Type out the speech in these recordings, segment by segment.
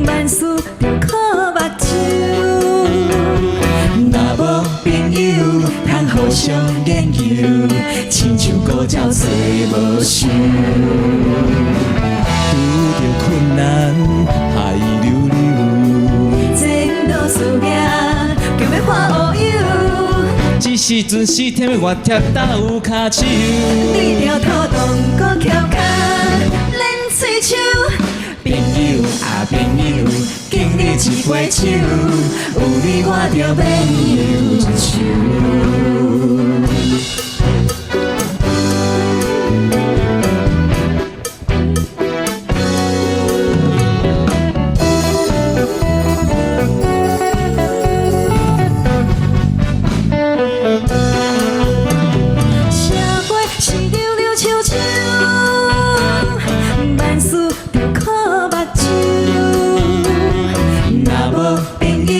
萬事著靠目睭。若無朋友通互相研究，親像古鳥做無想。拄著困難海流流，前途事業強欲看烏有，這時陣死忝的我忝鬥跤手。對著土動閣翹跤練喙鬚。朋友啊朋友，敬你一杯酒，有你我就免憂愁。社會是溜溜秋秋，萬事著靠目睭。若無朋友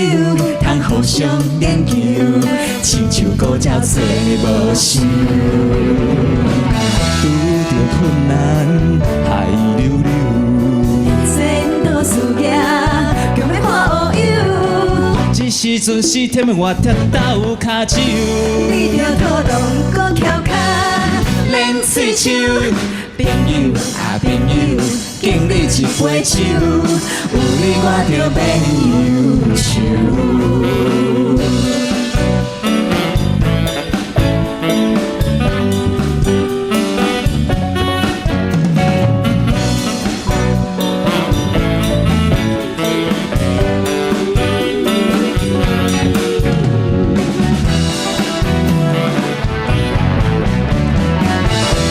通互相研究，親像古鳥做無想。拄著困難海流流，前途事業強欲看烏有，這時陣死忝的我忝鬥跤手。對著土動閣翹跤練喙鬚，朋友啊朋友，敬你一杯酒，有你我就免憂愁。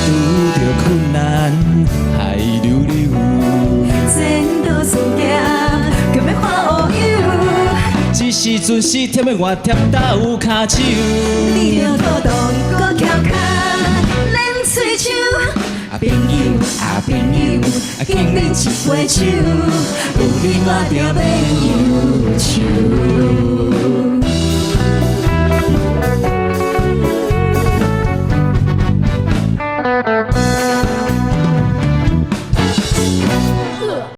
拄著困難海流流，前途事業強欲看烏有，這時陣死忝的我忝鬥跤手。對著土動閣翹跤練喙鬚。啊朋友啊朋友，啊敬你一杯酒，有你我就免憂愁。